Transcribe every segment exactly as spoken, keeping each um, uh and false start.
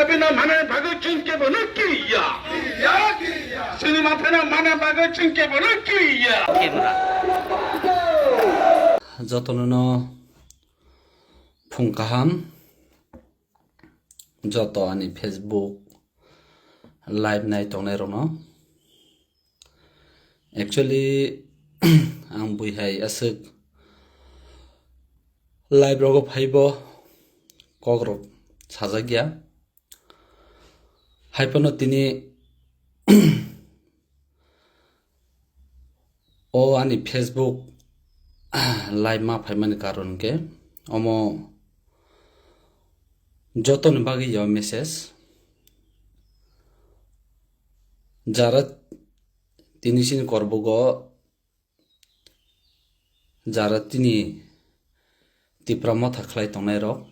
Abino mana bagwi chwng kebo no kiriya. Sini mathana mana bagwi chwng kebo no kiriya. Jotono no phung kaham, joto ani Facebook live nai tongnai rokno. Actually, ang bui hai aswk live rogo phaibo kok rok sajak ya. Haiphano tini o ani Facebook live ma phaimani karon khe omo jotoni bagwi ya message. Jara tini chini korbogo, jara tini Tipra Motha khlai tongnai rok,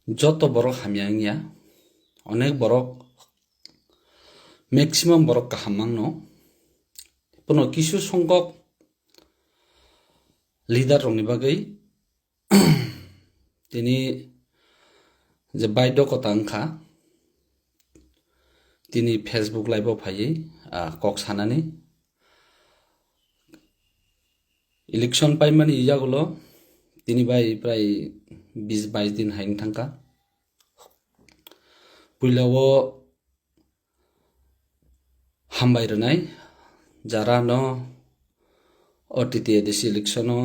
joto borok hamya wngya, onek borok, maximum borok kaham mangno. Bono kisu songkok leader rokni bagwi tini je baidokota wngkha, tini Facebook live o phaiwi, ah, kok sanani. Election paimani yagulo tini bai prai bis bais din hai wng thangkha. Puila o hambai rwnai, jara no O T T A D C election o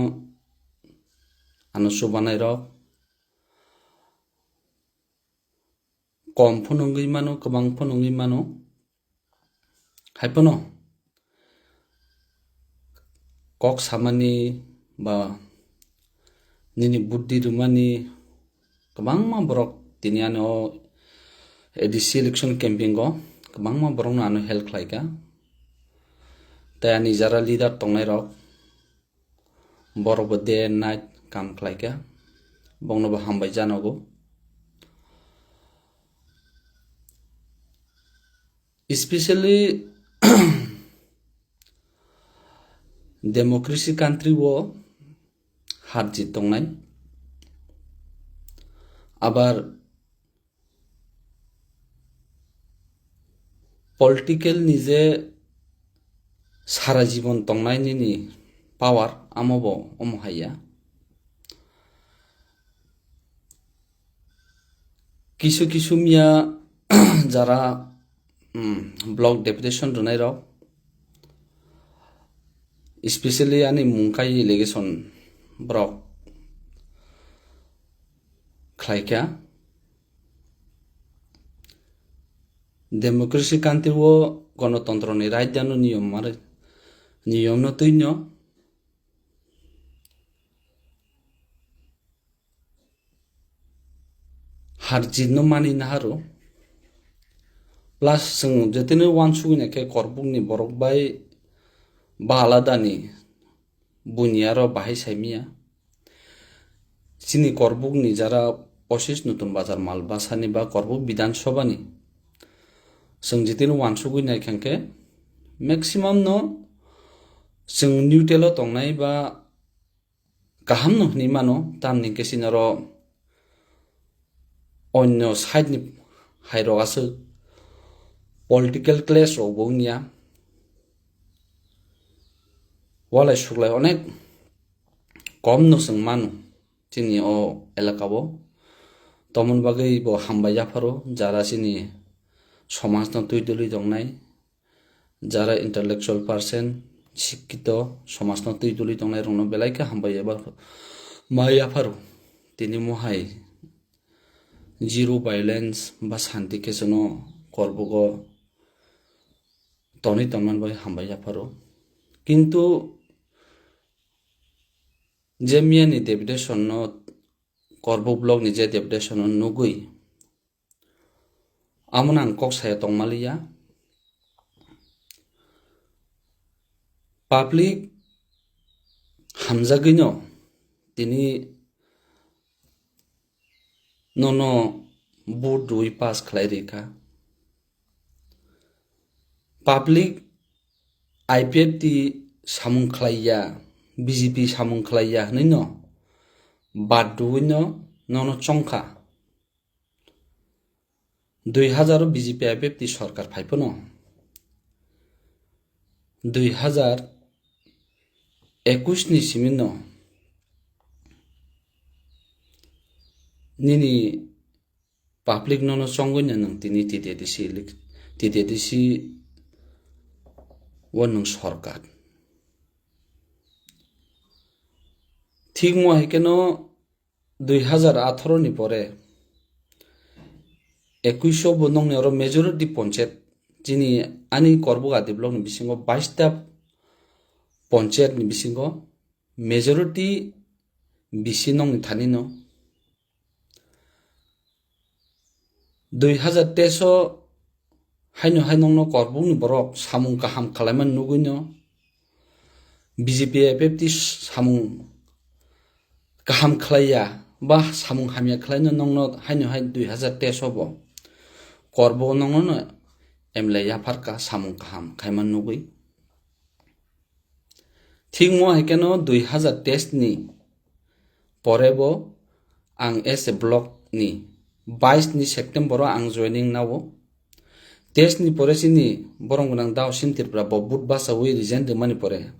ano chubanai rok kom phunugwi mano, kwbang phunugwi mano. Haiphano kok samani ba nini buddhi rwmani kwbangma borok tini ani o A D C election campaign o kwbangma borokno ano help khlaikha. Tai ani jara leader tongnai rok, borok bo day and night kam khlaikha, bongno bo hambai janogo. Especially democracy country o harjit tongnai, abar political ni je sara jibon tongnai nini power, amo bo omo hai ya. Kisu kisu miya jara, um, block deputation rwnai rok, especially ani mungkai allegation borok khlaikha. Democracy country o gonotontro ni right ano niyom mare, niyom no twi no harjit no mani naharo. Plus chwng jetini wansugwi naikhe korbukni borok bai ba aladani buini aro bahai saimiya. Chini korbukni jara Oshish Nutun Bazar Malbasani ba korbuk Bidhan Sabhani chwng jetini wansugwi naikha khe maximum no chwng neutral o tongnai ba kaham no hwnwi mano, tamni hwnkhe chini oro onyo side ni hai rok aswk political clash rok bo wngya, walai suklai onek kom no chwng mano chini o elaka o. Tomoni bagwi bo hambai yapharo jara chini somaj no twi dwlwi tongnai. Jara intellectual person, sikkito, somajno twi tuli tongnai rokno belai khe hambai eba ma yapharo. Tini mohai zero violence ba santi khe chwngno korbugo tonwi tongmani bai hambai yapharo. Kintu je miyani deputation no, korbuk block ni je deputation no nugwi, Amo no ang kok saya tongmaliya. Public hamjagwino tini nono vote rwi pass khlai rikha. Public I P F T samung khlaiya, B J P samung khlaiya hwnwino bad rwino nono chongkha. Dui hazar o B J P I P F T sorkar phai phano, dui hazar ekush ni simi no nini public nono chongwi no nwng tini T T A D C elec-, T T A D C o nwng sorkar. Thik mo hai keno dui hazar atharo ni pore ekush o bo nongni oro majority ponchayat, chini ani Korbuk A D block ni bisingo bais ta ponchayat ni bisingo majority B C nongni thani no. Dui hazar teis o haino hai nongno Korbukni borok samung kaham khlaimani nugwino B J P I P F T samung kaham khlaiya ba samung hamya khlaino nongno haino hai dui hazar teis o bo Korbuk nongno M L A yapharka samung kaham khaimani nugwi. Thik mo hai keno dui hazar teis ni pore bo ang as a block ni bais ni September o ang joining nao. Teis ni pore chini borom gwnang Daosim Tripura bo but basawi resign rwmani pore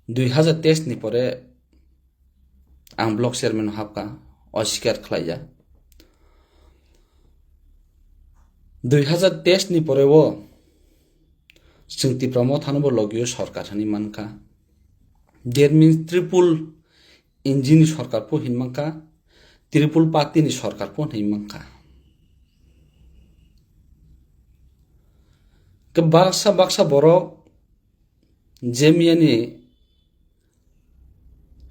dui hazar teis ni pore ang block chairman hapka, osikar khlaiya. Dui hazar teis ni pore o chwng Tipra Motha no bo logio sorkar hinwi mankha. That means triple engine ni sorkar po hin mankha, triple party ni sorkar po hin mankha. Ke baksa baksa borok je miyani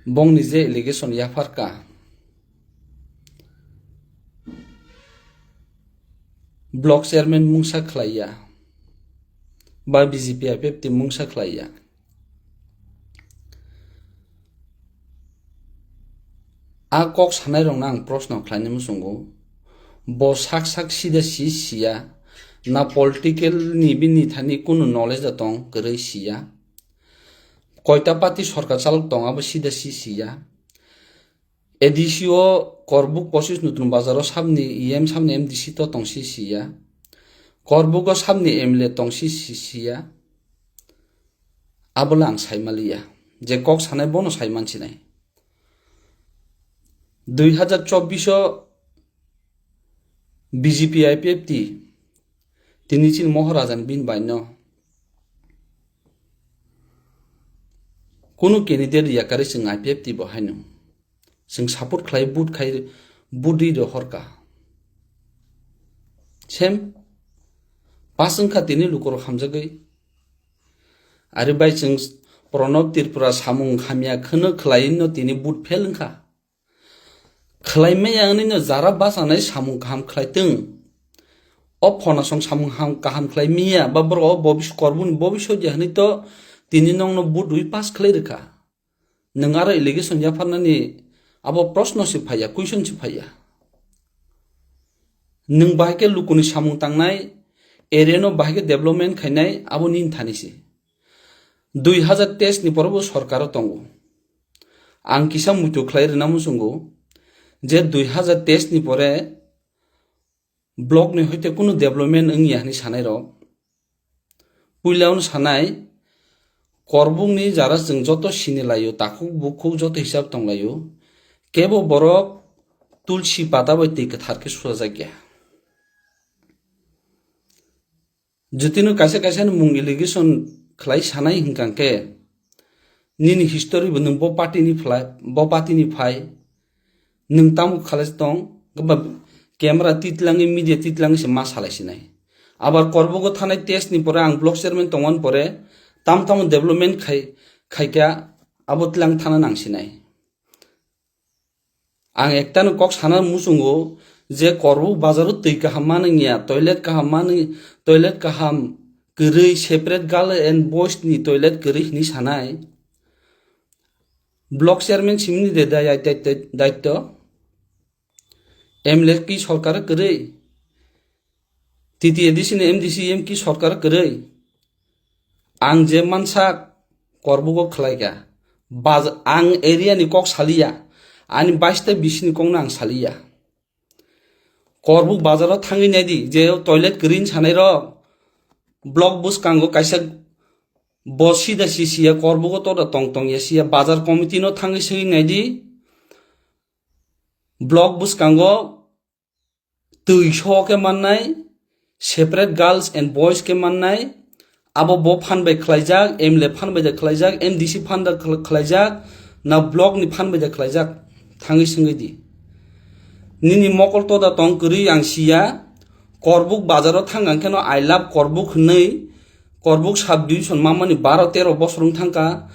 bongni je allegation yapharka, block chairman mungsa khlaiya ba B J P I P F T mungsa khlaiya. A kok sanai rokno ang proshno khlaina muchungo, bo sak sak sida si siya, na political ni bini thani kunu knowledge da tong kwrwi siya. Koita party sorkar chalok tong abo sida si siya. A D C o Korbuk pochis Nutun Bazar o sabni E M sabni M D C to tong si siya. Korbuk o sabni M L A tong si si siya. Abola ang sai maliya. Je kok sanai bono sai mansinai. Dui hazar chobbish o B J P I P F T tini chini Moharajan bin bai no kunu candidate yakarwi chwng I P F T bo haino. Chwng support khlai vote khai, vote ri rohorka. Sem pass wngkha tini lukurok hamjagwi. Ari bai chwng Pranab Tripura samung hamya khwno khlai no tini vote fail wngkha. Khlai maya wngwi no jara bachanai samung kaham khlai twng. O phonasong samung ham-, kaham khlai miya ba borok o bobis-, Korbukni bobiswt ya hinwi to tini nongno vote rwi pass khlai rwkha. Nwng aro allegation yapharnani abo proshno se phaiya, question se phaiya. Nwng bahai khe lukuni samung tangnai, area no bahai khe development khainai, abo nini thani se. Dui hazar teis ni pore bo sorkar o tongo. Ang kisa muitu khlai rwna muchungo je dui hazar teis ni pore block ni hoite kunu development wngya hinwi sanai rok. Puila wngno sanai, Korbukni jara chwng joto sini laio, takhuk bukhuk joto hisab tong laio, kebo borok tulsi pata bai twi kwthar khe suchajak ya. Jotino kaisa kaisa ni mung allegation khlai sanai hwnkha khe, nini history bo nwng bo party ni phlai, bo party ni phai, nwng tamo khalai tong, ba camera titlangwi, media titlangwi se ma salai sinai. Abar Korbugo thanai test ni pore ang block chairman tongmani pore tam tamo development khai, khaikha abo tlang thana nang sinai. Ang ektano kok sana muchungo je Korbuk bazaro twi kaham manwngya, toilet kaham manwi, toilet kaham kwrwi, separate girl and boys ni toilet kwrwi hinwi sanai. Block chairman simni de dai-, dai-, dai-, daitto. M L A ki sorkar kwrwi. T T A D C ni M D C M ki sorkar kwrwi. Ang je mansak Korbugo khlaikha. Baj-, ang area ni kok saliya. Ani baista bisini kokno ang saliya. Korbuk bazaro thangwi naidi, je toilet kwrwi sanai rok, block bwskango kaisa bo sida si siya, korbugo toda tong tong ya siya, bazar committee no thangwi sengwi naidi, block bwskango twi so khe mannai, separate girls and boys khe mannai, abo bo phan bai khlaijak, M L A phan bai da khlaijak, M D C phan da khl-, khlaijak, na block ni phan bai da khlaijak, thangwi sengwi di. Nini mokol toda tong kwrwi ang siya, Korbuk bazaro thang ang kheno I love Korbuk hwnwi, Korbuk sub division mamani baro tero bosor wng thangkha,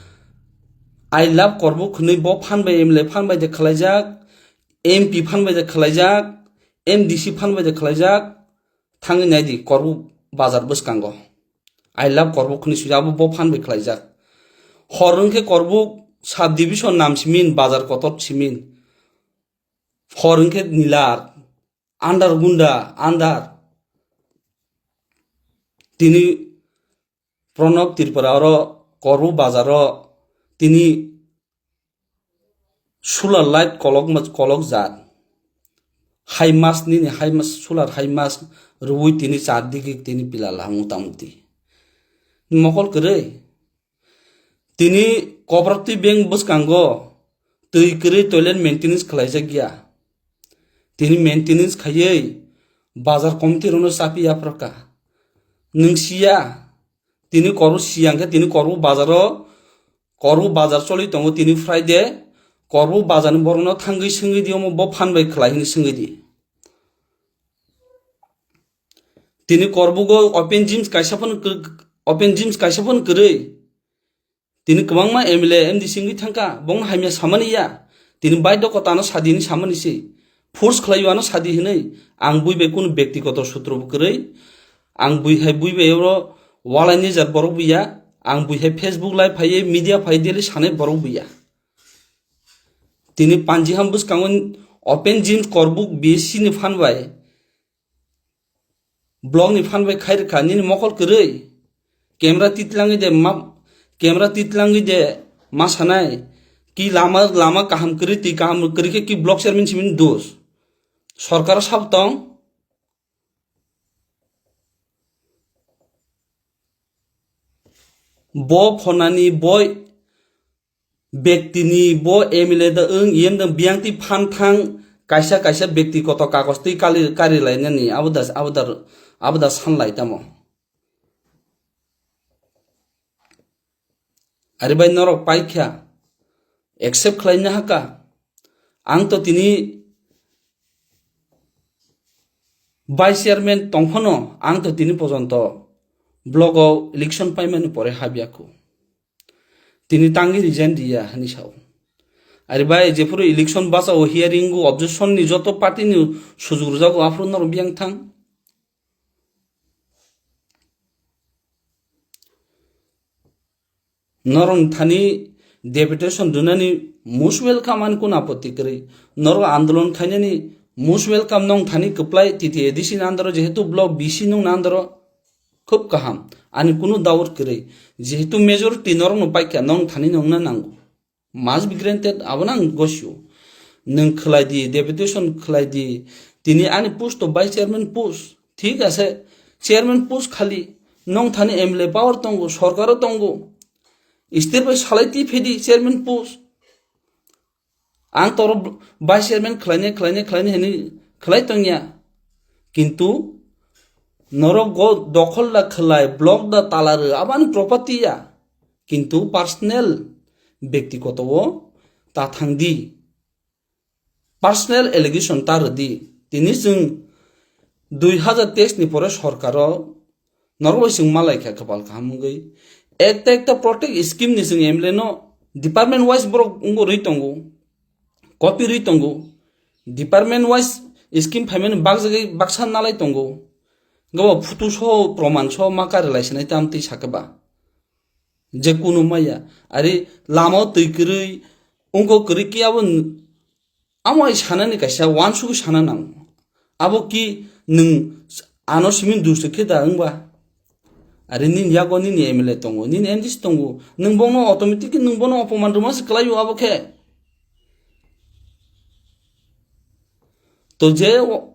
I love Korbuk hwnwi bo phan bai M L A phan bai da khlaijak, M P phan bai da khlaijak, M D C phan bai da khlaijak, thangwi naidi Korbuk bazar bwskango. I love Korbuk hwnwi swijak, abo bo phan bai khlaijak. Hor wngkhe Korbuk sub division nam simin, bazar kotor simin. Hor wngkhe nilar, andar gunda, andar. Tini Pranab Tripura oro Korbuk bazaro tini solar light kolok ma-, kolok jat. Hai mas nini hai mas, solar hai mas rwui tini char digi tini pilala mota moti. Mokol kwrwi. Tini koprok twi bank bwskango twi kwrwi toilet maintenance khlaijak ya. Tini maintenance khaiwi bazar committee rokno chapi yapharkha. Nwng siya, tini Korbuk siya hwnkhe tini Korbuk bazaro, Korbuk bazar choli tongo tini Friday, Korbuk bazarni borokno thangwi swngwi di, omo bo phan bai khlai hwnwi swngwi di. Tini Korbugo open gyms kaisa phano kwk-, open gyms kaisa phano kwrwi. Tini kwbangma M L A, M D C wngwi thangkha, bongno hamya samani ya. Tini baidhokotano sadi hinwi samani se. Force khlaiwi ano sadi hinwi. Ang bui bai kunu byaktigoto sutro bo kwrwi. Ang bui hai bui bai oro walai nijak borok bo ya. Ang bui hai Facebook live phaiwi, media phaiwi daily sanai borok bo ya. Tini panji ham bwskango open gyms Korbuk B S C ni phan bai, block ni phan bai khai rwkha, nini mokol kwrwi. Camera titlangwi de ma, camera titlangwi de ma sanai. Ki lama, lama kaham kwrwi, twi kaham kwrwi khe ki block chairman simi dos. Sorkar sab tong. Bo phonani, bo bektini, bo M L A da wng, yen da biyang twi phan thang, kaisa kaisa bekti koto kagos twi kali, kari lainani, abo da, abo da, abo da san lai tamo. Ari bai norok paikha, accept khlaina haka. Ang to tini vice chairman tongphano, ang to tini pojonto blogo election paimani pore habyaku. Tini tangwi resign riya hwnwi sao. Ari bai jephuru election bachao hearing o objection ni joto party ni sujuk rwjago aphuru norok biyang thang. Norok thani deputation dunani most welcome ani kun apotti kwrwi. Norok andolon khainani most welcome, nong thani kwplai T T A D C ni andaro jehetu block B C nung na andaro khub kaham. Ani kunu doubt kwrwi. Jehetu majority norok no paikha, nong thani nong na nango. Must be granted, abono ang gosio. Nwng khlai di, deputation khlai di. Tini ani post to vice chairman post. Thik ase, chairman post khali. Nong thani M L A power tongo, sorkaro tongo. State bai salai twi phedi chairman post. Ang toro vice chairman khlaine, khlaine, khlaine hwnwi khlai tongya. Kintu norok go dokhol da khlai, block da tala rw, abani property ya. Kintu personal, byaktigoto o ta thang di. Personal allegation ta rw di. Tini chwng dui hazar teis ni pore sorkaro norok bai chwng malai kha kwpal kaham wngwi. Ekta ekta protect scheme ni chwng M L A no department wise borok wngwi rwi tongo. Copy rwi tongo. Department wise scheme phaimani bakjagwi baksa nalai tongo. Gabo photo so, proman so ma kari lai sinai tam twi sakhe ba. Je kunu maya. Ari lama twi kwrwi, wngkok kwrwi ki abo n-, amo ai sanani kaisa wansugwi sana nango. Abo ki nwng ano simi dusto khe da wngba? Ari nini yago nini M L A tongo, nini M D C tongo. Nwng bono automatic nwng bono opoman rwma se kwlaio abo khe. To je o-,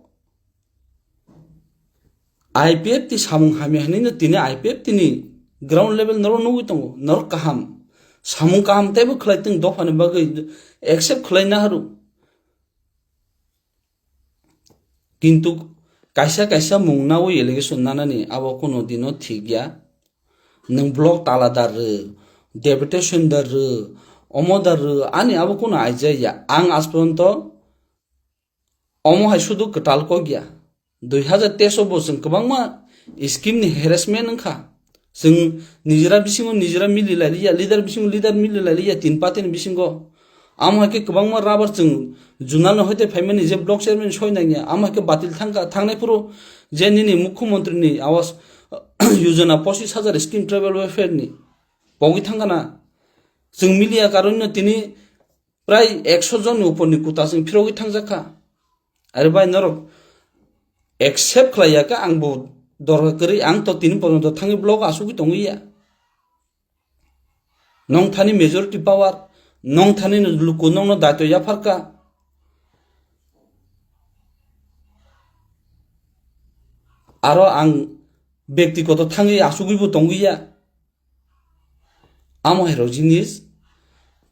I P F T samung hamya hinwi no tini I P F T ni ground level norok nugwi tongo, norok kaham. Samung kaham teibo khlai tong dophani bagwi accept khlai naharu. Kintu kaisa kaisa mung nawi allegation nanani abo kuno dino thik ya. Nwng block taladar rw, deputation dar rw, omo dar rw, ani abo kuno aijak ya. Ang aspranto omo hai sudu kwtal kok ya. Dui hazar teis o bo chwng kwbangma scheme ni harassment wngkha. Chwng nijera bisingo nijera mili lai liya, leader bisingo leader mili lai liya, tin party ni bisingo. Amo hai khe kwbangma rubber chwng junal no hoite phaimani je block chairman soi nangya, amo hai khe batil thangkha, thangnai phuru je nini mukhyamantri ni awas yojana pochis hajar scheme tribal welfare ni pogwi thangkha na. Chwng miliya karon no tini prai ekso jon ni upor ni kuta chwng phirogwi thangjak kha. Are bai norok accept khlai ya kha, ang bo dorkar kwrwi, ang to tini porjonto thangwi block asugwi tongwi ya. Nong thani majority power, nong thani no luku nong no daito yaphar kha. Aro ang bektigoto thangwi asugwi bo tongwi ya. Amo hai rok jinis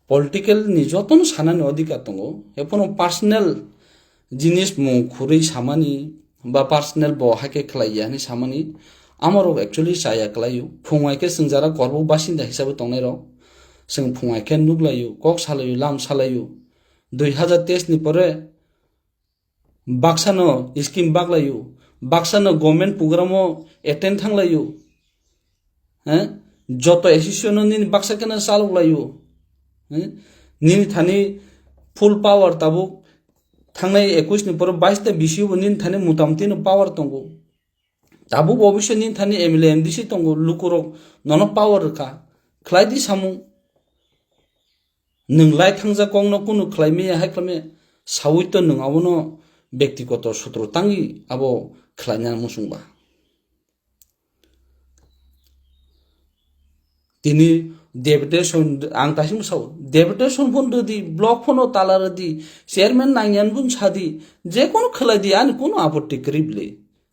political ni jotono sanani odhikar tongo. Hephono personal jinis mung khurwi samani ba personal bo haikhe khlai ya hinwi samani, amo rok actually chaya kwlaio. Phung hai khe chwng jara Korbuk basinda hisabe tongnai rok, chwng phung hai khe nuklaio, kok salaio, lam salaio. Dui hazar teis ni pore baksa no scheme baklaio, baksa no government program o attend thanglaio. He? Joto association no nini baksa khe no chalok laio. He? Nini thani full power tabuk thangnai ekush ni pore bais ta bisi bo nini thani motamoti no power tongo. Tabuk bo obviously nini thani M L A, M D C tongo, lukurok nono power rwkha. Khlai di samung. Nwng lai thangjak kokno kunu khlai maya hai khlai maya saui to nwng abono bektigoto sutro tangwi abo khlaina muchung ba. Tini deputation ang taisimo sao, deputation phone rwdi, block phone o tala rwdi, chairman nangyan bun sadi, je kono khlai di, ani kono apotti kwrwi bwle.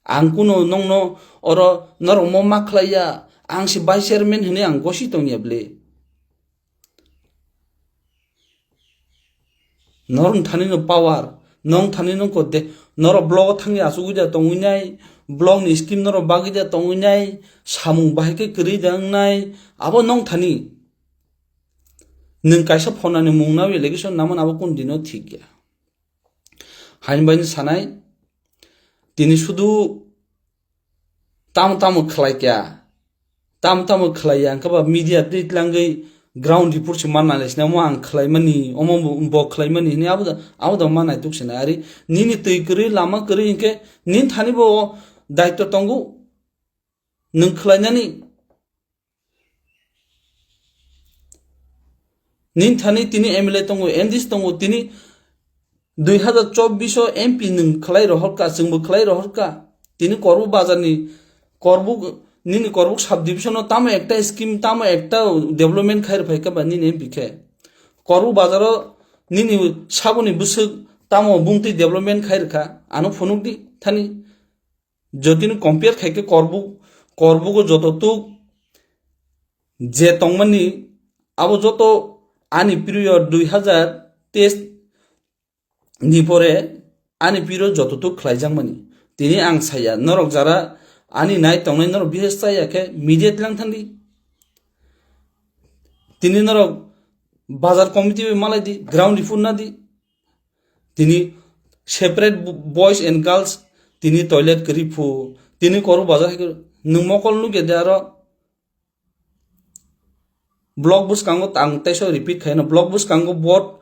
Ang kuno nongno oro norok mo ma khlai ya, ang se vice chairman hinwi ang gosi tong ya bwle. Norok thani no power, nong thani no ko de, norok block o thangwi achugwi da tongwi nai, block ni scheme norok bagwi da tongwi nai, samung bahai khe kwrwi da wng nai, abo nong thani. Nwng kaisa phonani mung nawi election naman abo kun dino thik ya. Hain bai sanai, tini sudu tamo tamo khlai kya, tamo tamo khlai ya, hwnkhe ba media twi tlangwi ground report se manna le sinamo ang khlai mani, omo bo, bo khlai mani hwnwi abo da, abo da manai tuk sinai. Ari nini twi kwrwi, lama kwrwi hwnkhe nini thani bo daityo tongo, nwng khlainani. Nini thani tini M L A tongo, M D C tongo, tini dui hazar chobbish o M P nwng khlai rohorkha, chwngbo khlai rohorkha. Tini Korbuk bazar ni, Korbuk, nini Korbuk sub division o tamo ekta scheme, tamo ekta development khai rwphai kha ba nini M P khe. Korbuk bazar o nini saboni bwswk tamo bungtwi development khai rwkha, ano phunuk di thani. Jotini compare khai khe Korbuk, Korbugo joto tuk je tongmani, abo joto ani period dui hazar teis ni pore ani period joto tuk khlaijakmani. Tini ang saya, norok jara ani nai tongnai norok bihas chaya khe media tlang thangdi. Tini norok bazar committee bai malai di, ground report na di. Tini separate bo-, boys and girls, tini toilet kwrwi phu, tini Korbuk bazar hai kwrwi. Nwng mokol nukya de aro block bwskango ang teisa repeat khaino, block bwskango board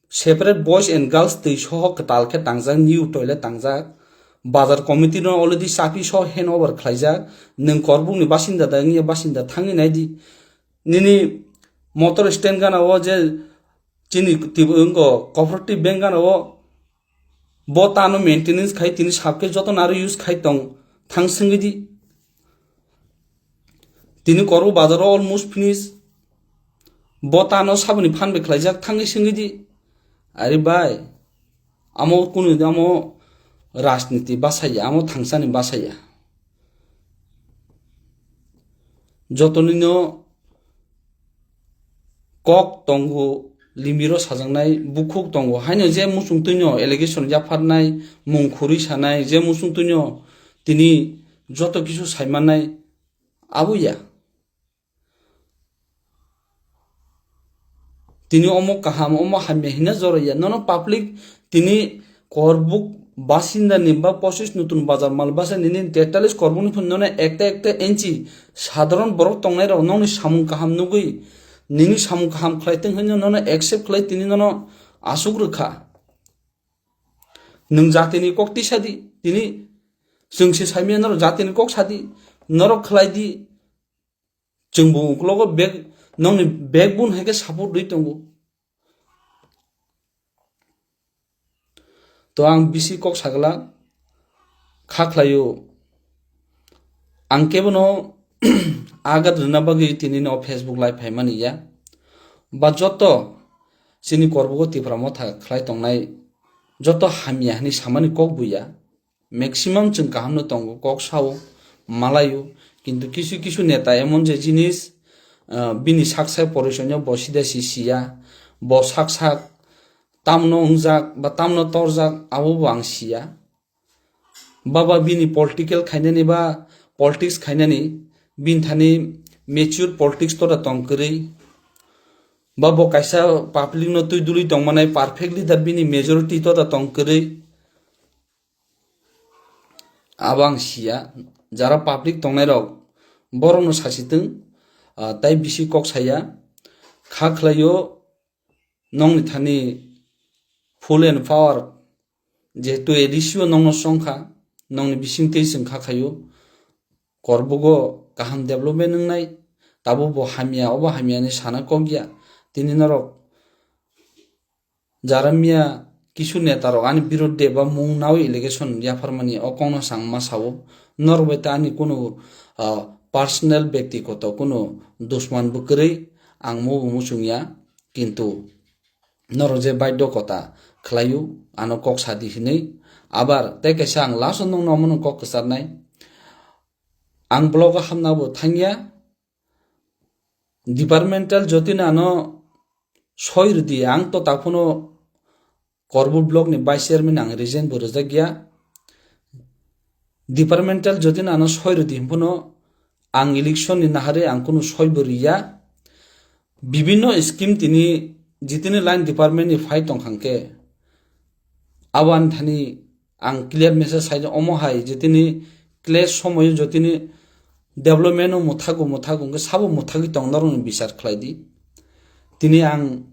separate boys and girls twi soho kwtal khe tangjak, new toilet tangjak. Bazar committee no already chapi soho hand over khlaijak. Nwng Korbuk ni basinda da wngya, basinda thangwi nai di. Nini motor stand gana o je chini twi wngkho cooperative bank gana o, bo tano maintenance khai tini sabkhe joto naro use khai tong, thang swngwi di. Tini Korbuk bazar o almost finish, bo tano saboni phan bai khlaijak, thangwi swngwi di. Ari bai, amo kunu amo rajniti bwsaya, amo thangsani bwsaya. Jotonino kok tongo, limiro sajaknai bukhuk tongo, haino je muchungtwino allegation yapharnai, mung khurwi sanai, je muchungtwino tini joto kisu saimannai, abo ya. Tini omo kaham, omo hamya hina jora ya. Nono public tini Korbuk basindani ba pochis nutun bazar mal basa nini tetallis Korbukni phun nono ekta ekta inchi sadharon borok tongnai rok nokni samung kaham nugwi, nini samung kaham khlai tong hwnwi nono accept khlai tini nono asuk rwkha. Nwng jatini kok tisa di, tini chwng se saimaya norok jatini kok sa di, norok khlai di, chwng bo uklogo bag, nokni backbone hai khe support rwi tongo. To ang bisi kok sagla kha khlaio, ang kebono agat rwna bagwi tini no Facebook live phaimani ya, ba joto chini Korbugo Tipra Motha khlai tongnai joto hamya hwnwi samani kok buya. Maximum chwng kahamno tongo, kok sao, malaio, kintu kisu kisu neta emon je jinis, ah, bini saksa porisoino bo sida si siya, bo sak sak tamno wngjak ba tamno torjak, abo bo ang siya. Baba bini political khainani ba politics khainani, bini thani mature politics toda tong kwrwi, ba bo kaisa public no twi dului tongmanai perfect leader bini majority toda tong kwrwi. Abo ang siya, jara public tongnai rok borok no sasi tong, ah, tai bisi kok saya, kha khlaio nokni thani full and power, jehetu A D C o nokno songkha, nokni bising tei chwng kha khaio, Korbugo kaham development wngnai, tabuk bo hamya, obo hamya ni sana kok ya, tini norok Jaramia kisu neta rok ani birudde ba mung nawi election yapharmani o kokno chang ma sao. Norok bai ta ani kunu, ah, personal byaktigoto kunu dusman bo kwrwi ang mo bo muchung ya, kintu norok je baidyo kota khlaio ano kok sadi hinwi. Abar tei kaisa ang last o nokno omono kok kwcharnai. Ang blogo hamna bo thangya. Departmental jotino ano soi rwdi, ang to taphano Korbuk block ni vice chairman ang resign bo rwjak ya. Departmental jotino ano soi rwdi hwnphano ang election ni naharwi ang kunu soi bo rwya. Bibinno scheme tini jitini line department ni phai tongkha hwnkhe abo ani thani ang clear message sai omo hai jitini clash somoyo jotini development o mothago mothago hwnkhe sabo mothagwi tong norokni bichar khlai di. Tini ang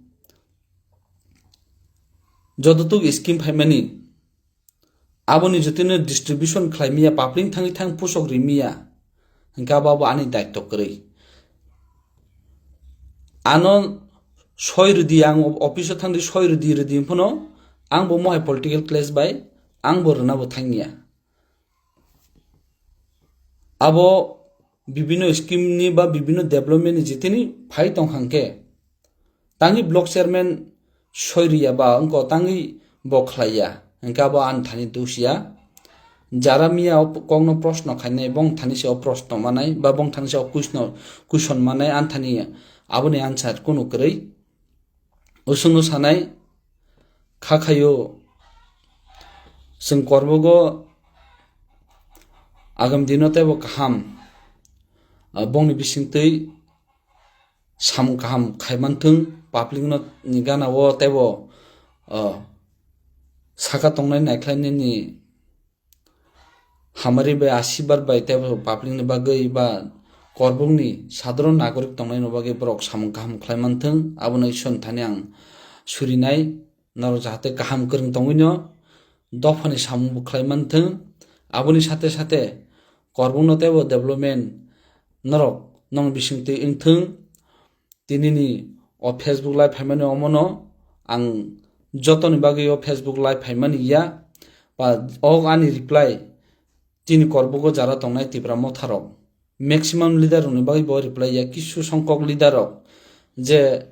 jototuk scheme phaimani aboni jotino distribution khlai miya, public thangwi thang pusok ri miya, hwnkhe abo abo ani daitto kwrwi. Ano soi rwdi, ang office o thangdi soi rwdi, rwdi hwnphano ang bo mohai political clash bai ang bo rwna bo thangya. Abo bibinno scheme ni ba bibinno development ni jitini phai tongkha hwnkhe tangwi block chairman soi rwya ba wngkha tangwi bo khlaiya, hwnkhe abo ani thani dos ya. Jara miya o kokno proshno khainai, bong thani se o proshno manai ba bong thani se o kuisno, kuison manai, ani thani aboni answer kunu kwrwi. Usungno sanai kha khaio, chwng Korbugo agam dino teibo kaham, ah, bongni bisingtwi samung kaham khai manthwng, public no ni gana o teibo, ah, saka tongnai naikhlai nini hamari bai asibar bai teibo public ni bagwi ba Korbuk ni sadharon nagorik tongnai ni bagwi borok samung kaham khlai manthwng, abono Isor ni thani ang surinai. Norok jahate kaham kwrwng tongwino dophani samung bo khlai manthwng. Aboni sate sate Korbukno teibo development norok nong bisingtwi wngthwng. Tinini o Facebook live phaimani omono ang jotoni bagwi o Facebook live phaimani ya. Ba o ani reply chini Korbugo jara tongnai Tipra Motha rok maximum leader rokni bagwi bo reply ya. Kisu songkok leader rok je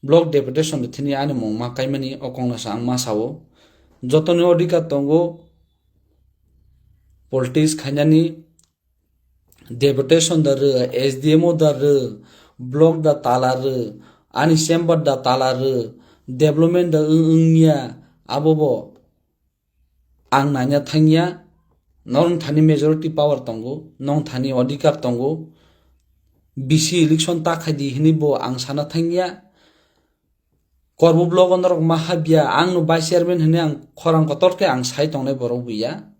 block deputation rok thini ani mung ma kaimani o kokno sa ang ma sao. Jotoni odhikar tongo politics khainani, Deputation da rw, S D M O da rw, block da tala rw, ani chamber da tala rw, development da wng wngya, abo bo ang nanya thangya. Norong thani majority power tongo, nong thani odhikar tongo, bisi election ta khai di hinwi bo ang sana thangya. Korbu blogo norok ma habya, ang no vice chairman hinwi ang khorang kotor khe ang sai tongnai borok buya.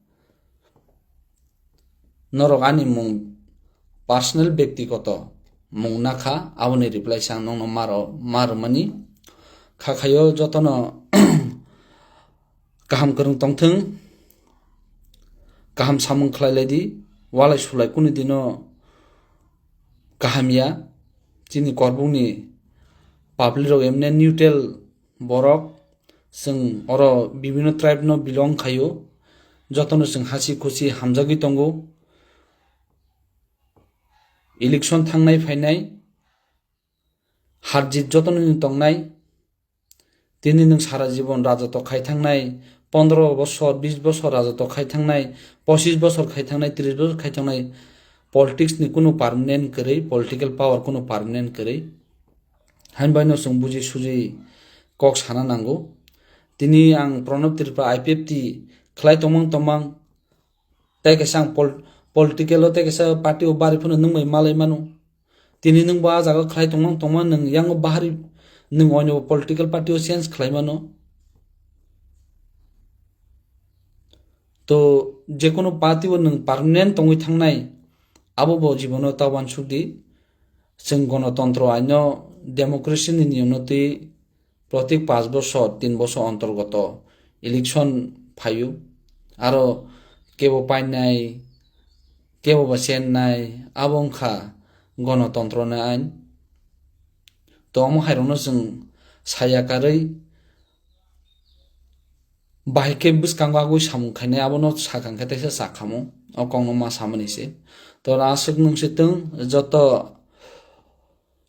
Norok ani mung personal, bektigoto mung nakha, aboni reply se ang nongno maro, marmani. Khakhayo jotono kaham kwrwng tongthwng, kaham samung khlai lai di, walai sulai kunu dino kaham ya. Chini korbukni public rok emne neutral borok, chwng oro bibino tribe no belong khaio, jotono chwng hasi khusi hamjagwi tongo. Election thangnai phainai, harjit jotono ni tongnai. Tini nwng sara jibon rajatok khai thangnai, pondro bosor, bis bosor rajatok khai thangnai, pochis bosor khai thangnai, tris bosor khai thangnai, politics ni kunu permanent kwrwi, political power kunu permanent kwrwi. Hain bai no chwng buji suji kok sana nango. Tini ang Pranab Tripura I P F T khlai tongmang tongmang, tei kaisa ang pol-, political o tei kaisa party o bari phano nwng bai malai mano. Tini nwng bo ah jaga khlai tongmang tongma nwng yango bahari nwng oino political party o change khlai mano. To jekono party o nwng permanent tongwi thangnai, abo bo jibono ta uansuk di. Chwng gonotontro aino democracy ni niyom no twi protik panch bosor, tin bosor ontorgoto election phaio. Aro kebo painai, kebo ba chennai, abo wngkha gonotontro ni ain. To omo hairokno chwng saya karwi bahai khe bwskango agwi samung khainai, abono sakang khe teisa sakhamung, o kokno ma samani se. To aswk nwng se twng joto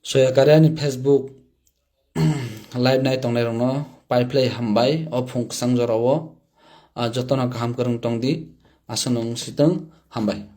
soyakari ani Facebook live nai tongnai rokno paiphlai hambai o phung kwchang jorao, ah, jotono kaham kwrwng tong di, aswk nwng se twng hambai.